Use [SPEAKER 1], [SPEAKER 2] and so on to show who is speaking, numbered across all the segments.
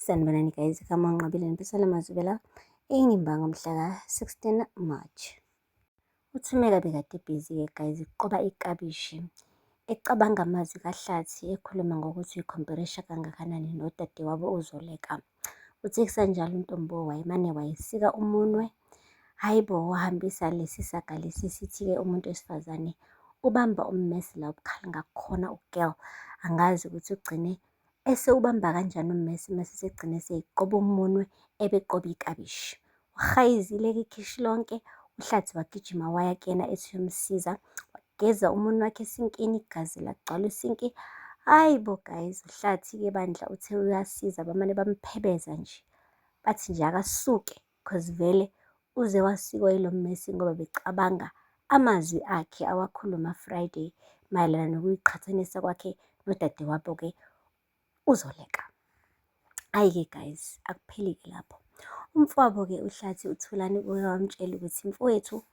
[SPEAKER 1] Sanibonani guys, igama uNqobile Mpisane Mazubela, iNyimba ngomhla ka-16 March. UThumeka bekade ebhizi-ke guys eqoba iklabishi, ecabanga amazwi kaHlathi ekhuluma ngokuthi uyikhomperisha kangakanani nodadewabo uZoleka. Uthe kusanjalo uNtombo wayemane wayesika umunwe. Hhayi bo, wahambisa lesi saga lesi sithi-ke umuntu wesifazane ubamba ummese la obukhali ngakhona u-girl. Angazi ukuthi ugcine esewubamba kanjani ummese mase segcine eseyiqoba umunwe ebeqoba iklabishi. Wahayizile-ke ikhishi lonke, uHlathi wagijima waya kuyena ethi uyomsiza. Wageza umunwe wakhe esinkini, igazi lagcwala isinki. Hhayi bo guys, uHlathi-ke bandla uthe uyasiza bamane bamphebeza nje. Bathi nje akasuke cause vele uze wasikwa yilo mmese ngoba becabanga amazwi akhe awakhuluma Friday mayelana nokuyiqhathanisa kwakhe nodadewabo-ke uZoleka. Hhayi-ke guys, akupheli-ke lapho. Umfowabo-ke uHlathi uThulani uke wamtshela ukuthi mfowethu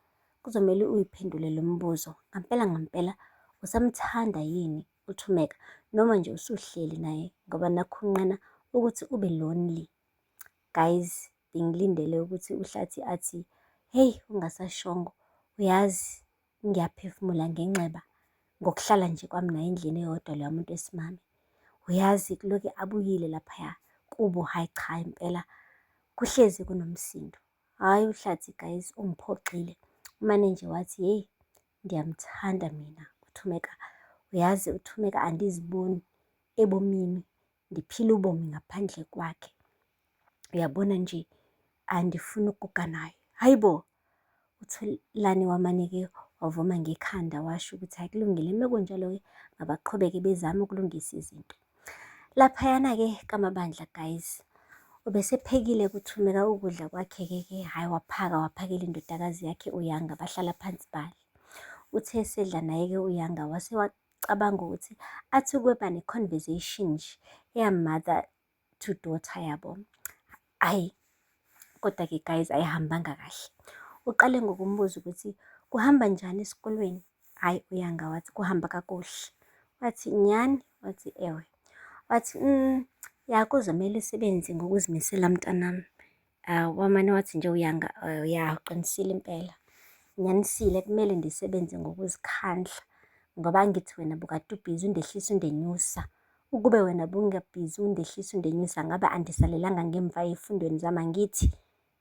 [SPEAKER 1] kuzomele uyiphendule lo mbuzo. Ngampela ngampela usamthanda yini uThumeka noma nje usuhleli naye ngoba nakhu unqena ukuthi ube lonely. Guys, bengilindele ukuthi uHlathi athi, hey ungasashongo, uyazi ngiyaphefumula ngenxeba ngokuhlala nje kwami naye endlini eyodwa loya muntu wesimame. Uyazi kuloke abuyile laphaya kubo, hhayi cha impela kuhlezi kunomsindo. Hhayi uHlathi guys ungiphoxile, umane nje wathi hheyi ngiyamthanda mina uThumeka. Uyazi uThumeka andiziboni ebomini ngiphila ubomi ngaphandle kwakhe. Uyabona nje andifuni ukuguga naye. Hhayi bo! UThulani wamane-ke wavuma ngekhanda washo ukuthi hhayi kulungile uma kunjalo-ke mabaqhubeke bezame ukulungisa izinto. Laphayana-ke kaMabandla guys, ubesephekile kuThumeka ukudla kwakhe-ke ke hhayi waphaka waphakela indodakazi yakhe uYanga bahlala phansi badla. Uthe esedla naye-ke uYanga wase cabanga ukuthi athi ukuba ne-conversation nje eya-mother to daughter yabo. Hhayi, kodwa-ke guys ayihambanga kahle. Uqale ngokumbuza ukuthi kuhamba njani esikolweni? Hhayi, uYanga wathi kuhamba kakuhle. Wathi nyhani? Wathi ewe. Wathi ya kuzomele usebenze ngokuzimisela mntanami. Wamane wathi nje uYanga ya uqinisile impela. Nyanisile kumele ndisebenze ngokuzikhandla ngoba angithi wena bukade ubhizi undehlisa undenyusa. Ukube wena bungabhizi undehlisa undenyusa ngabe andisalelanga ngemva ey'fundweni zami angithi?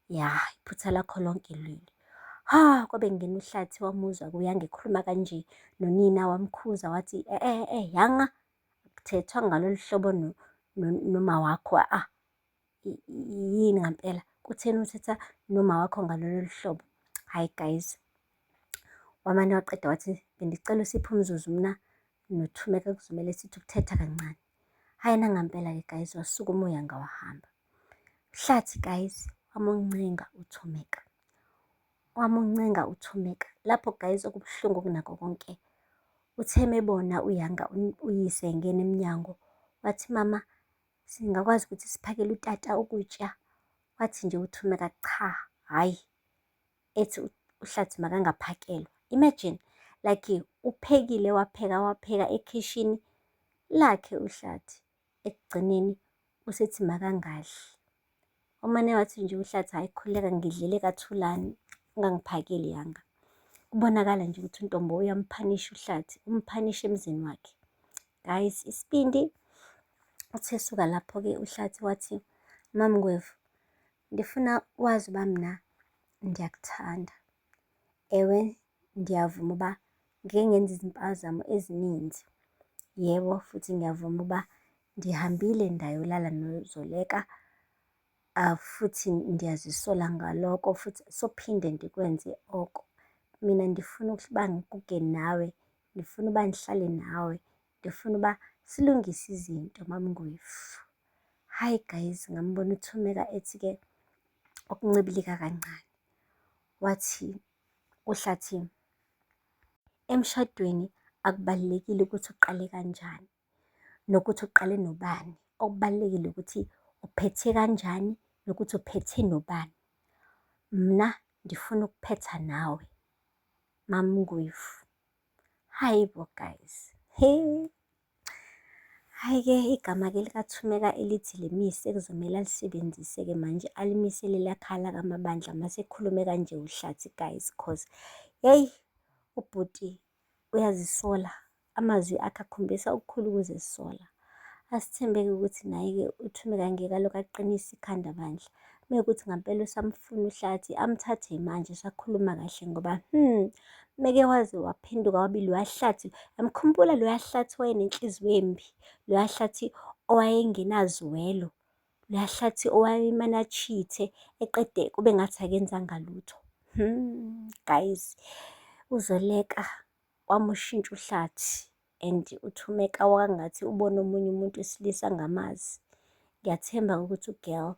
[SPEAKER 1] Ya, iphutha lakho lonke leli. Ha, kwabe kungena uHlathi wamuzwa uYanga ekhuluma kanje nonina wamkhuza wathi Yanga, akuthethwa ngalolu hlobo noma wakho ah. Yini ngampela? Kutheni uthetha noma wakho ngalolu hlobo? Hhayi guys, wamane waqeda wathi bendicela usiphe umzuzu mina noThumeka kuzomele sithi ukuthetha kancane. Hhayi nangampela-ke guys, wasukuma uYanga wahamba. Hlathi guys, wamuncenga uThumeka. Wamuncenga uThumeka. Lapho guys okubuhlungu kunakho konke, uthe mebona uYanga uyise engena emnyango, wathi mama singakwazi ukuthi siphakele utata ukutya. Wathi nje uThumeka cha, hhayi, ethi uHlathi makangaphakelwa. Imagine, like uphekile wapheka wapheka ekhishini lakhe uHlathi, ekugcineni usethi makangadli. Umane wathi nje uHlathi hhayi khululeka ngidlile kaThulani, ungangiphakeli Yanga. Kubonakala nje ukuthi uNtombo uyamphanisha uHlathi, umphanisha emzini wakhe. Guys, isibindi. Uthe esuka lapho-ke uHlathi wathi, MaMngwevu, ndifuna wazi uba mna ndiyakuthanda. Ewe, ndiyavuma uba ngike ngenza izimpazamo ezininzi. Yebo, futhi ngiyavuma uba ndihambile ndayolala noZoleka, futhi ndiyazisola ngaloko futhi sophinde ndikwenze oko. Mina ndifuna ukuba ngiguge nawe, ndifuna uba ndihlale nawe, ndifuna uba silungise izinto MaMngwevu. Hhayi guys, ngambona uThumeka ethi-ke ukuncibilika kancane. Wathi uHlathi, emshadweni akubalulekile ukuthi uqale kanjani nokuthi uqale nobani. Okubalulekile ukuthi uphethe kanjani nokuthi uphethe nobani. Mna ndifuna ukuphetha nawe MaMngwevu. Hhayi bo guys, he. Hhayi-ke igama-ke likaThumeka elithi limise kuzomele alisebenzise-ke manje alimise leliya khaya lakaMabandla mase ekhulume kanje uHlathi guys, cause yeyi ubhuti uyazisola. Amazwi akhe akhombisa okukhulu ukuzisola. Asithembe-ke ukuthi naye-ke uThumeka ngeke alokhu aqinise ikhanda bandla. Mekuwukuthi ngampela usamfuna uHlathi amthathe manje usakhuluma kahle ngoba meke waze waphenduka waba iloya Hlathi, uyamkhumbula loya Hlathi owayenenhliziyo embi, loya Hlathi owayengenazwelo, loya Hlathi owayemane a-cheat-e eqede kube ngathi akenzanga lutho. Guys, uZoleka wamushintsha uHlathi and uThumeka wangathi ubona omunye umuntu wesilisa angamazi. Ngiyathemba ukuthi u-girl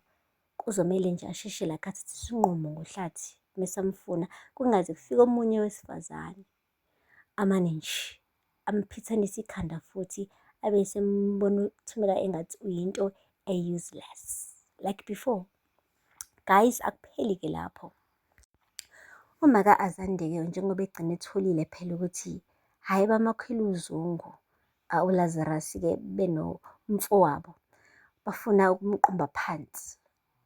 [SPEAKER 1] kuzomele nje asheshe like athathe isinqumo ngoHlathi mesamfuna kungaze kufike omunye wesifazane amane nje amphithanise ikhanda futhi abe esembona uThumeka engathi uyinto e-useless like before. Guys, akupheli-ke lapho. Uma ka-Azande-ke njengoba egcine etholile phela ukuthi hhayi bamakhela uzungu uLazarus-ke benomfowabo bafuna ukumqumba phansi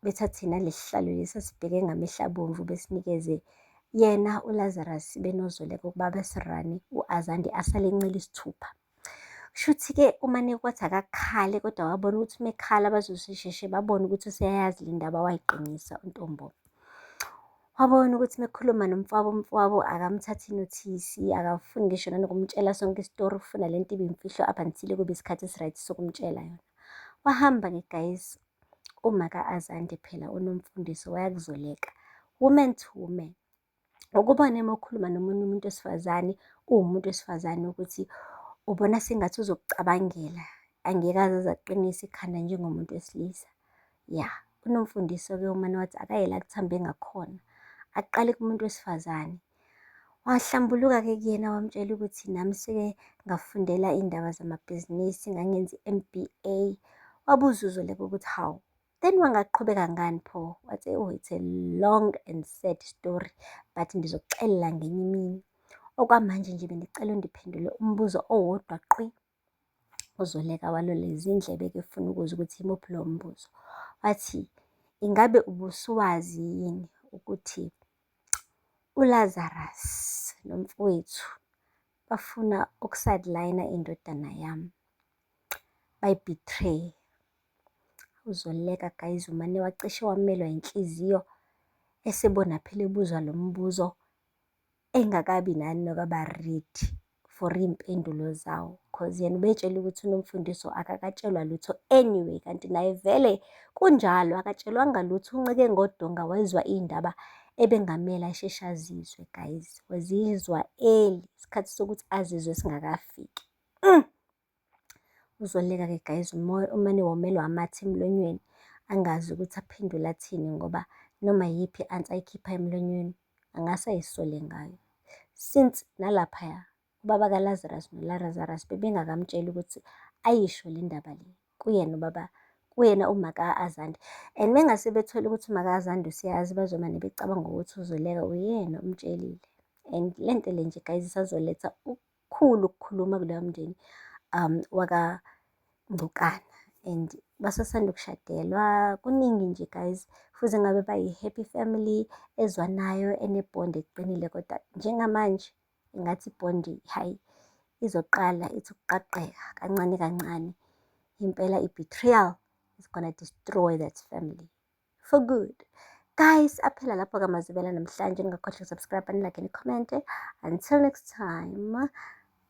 [SPEAKER 1] bethathe nalesi sihlalo lesi asibheke ngamehlo abomvu besinikeze yena uLazarus benoZoleka ukuba besirane u-Azande asale encela isithupha. Kushuthi-ke umane kwathi akakhale kodwa wabona ukuthi uma ekhala bazosheshe babone ukuthi useyayazi le ndaba wayiqinisa uNtombo. Wabona ukuthi uma ekhuluma nomfowabo, umfowabo akamthathi nothisi, akafuni ngisho nanokumtshela sonke isitori, ufuna le nto ibe imfihlo up until kube isikhathi esi-right sokumtshela yona. Wahamba-ke guys, uma ka-Azande phela uNomfundiso wayakuzoleka, woman to woman. Ukubona uma ukhuluma nomunye umuntu wesifazane, uwumuntu wesifazane ukuthi ubona sengathi uzokucabangela, angeke aze aze aqinise ikhanda njengomuntu wesilisa. Ya, uNomfundiso-ke umane wathi akaye la kuthambe ngakhona, aqale kumuntu wesifazane. Wahlambuluka-ke kuyena wamtshela ukuthi nami seke ngafundela iy'ndaba zamabhizinisi, ngangenza i-M_B_A. Wabuza uZoleka ukuthi hawu, then wangaqhubeka ngani pho? Wathi oh it's a long and sad story but ngizokuxelela ngenye imini. Okwamanje nje bengicela undiphendule umbuzo owodwa qwi. UZoleka walola izindlebe-ke efuna ukuzwa ukuthi imuphi lowo mbuzo. Wathi, ingabe ubusuwazi yini ukuthi uLazarus nomfowethu bafuna uku-sideline indodana yami, bayi-betray. UZoleka guys umane wacishe wamelwa inhliziyo esebona phela ebuzwa lo mbuzo engakabi nanokuba ready for iy'mpendulo zawo. Cause yena ubey'tshela ukuthi uNomfundiso akakatshelwa lutho anyway, kanti naye vele kunjalo akatshelwanga lutho, uncike ngodonga wezwa iy'ndaba ebengamele asheshe azizwe guys. Wazizwa early, isikhathi sokuthi azizwe singakafiki. Uzoleka-ke guys umane womelwa amathe emlonyeni, angazi ukuthi aphendule athini ngoba noma yiyiphi i-answer ayikhipha emlonyeni angase ay'sole ngayo. Since nalaphaya ubaba kaLazarus noLazarus bebengakamtsheli ukuthi ayisho le ndaba le kuyena ubaba, kuyena uma ka-Azande. And mengase bethole ukuthi uma ka-Azande useyazi bazomane becabanga ukuthi uZoleka uyena omtshelile. And le nto le nje guys isazoletha okukhulu ukukhuluma kuloya mndeni wakaNgcukana. And basasanda ukushadelwa, kuningi nje guys. Fuze ngabe bayi-happy family ezwanayo, ene-bond eqinile kodwa njengamanje ingathi i-bond hhayi izoqala ithi ukuqaqeka kancane kancane. Impela i-betrayal is gonna destroy that family for good. Guys, aphela lapho-ke amazwibela namhlanje. Ningakhohlwa uku-subscribe, ni-like, ni-comment. Until next time,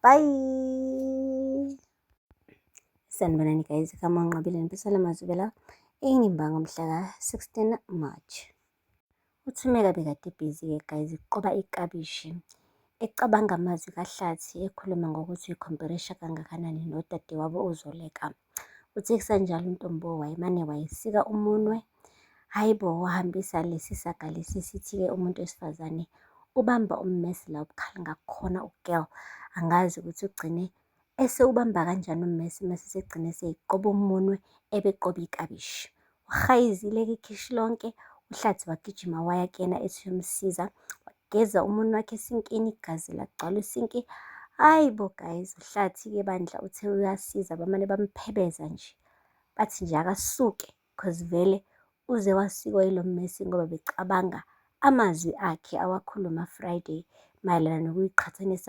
[SPEAKER 1] bye. Sanibonani guys, igama uNqobile Nibisela Mazwibela, iNimba ngomhla ka-16 March. UThumeka bekade ebhizi-ke guys eqoba iklabishi, ecabanga amazwi kaHlathi ekhuluma ngokuthi uyikhomperisha kangakanani nodadewabo uZoleka. Uthe kusanjalo uNtombo wayemane wayesika umunwe. Hhayi bo, wahambisa lesi saga lesi sithi-ke umuntu wesifazane ubamba ummese la obukhali ngakhona u-girl. Angazi ukuthi ugcine esewubamba kanjani ummese mase segcine eseyiqoba umunwe ebeqoba iklabishi. Wahayizile-ke ikhishi lonke, uHlathi wagijima waya kuyena ethi uyomsiza. Wageza umunwe wakhe esinkini, igazi lagcwala isinki. Hhayi bo guys, uHlathi-ke bandla uthe uyasiza bamane bamphebeza nje. Bathi nje akasuke cause vele uze wasikwa yilo mmese ngoba becabanga amazwi akhe awakhuluma Friday mayelana nokuyiqhathanisa.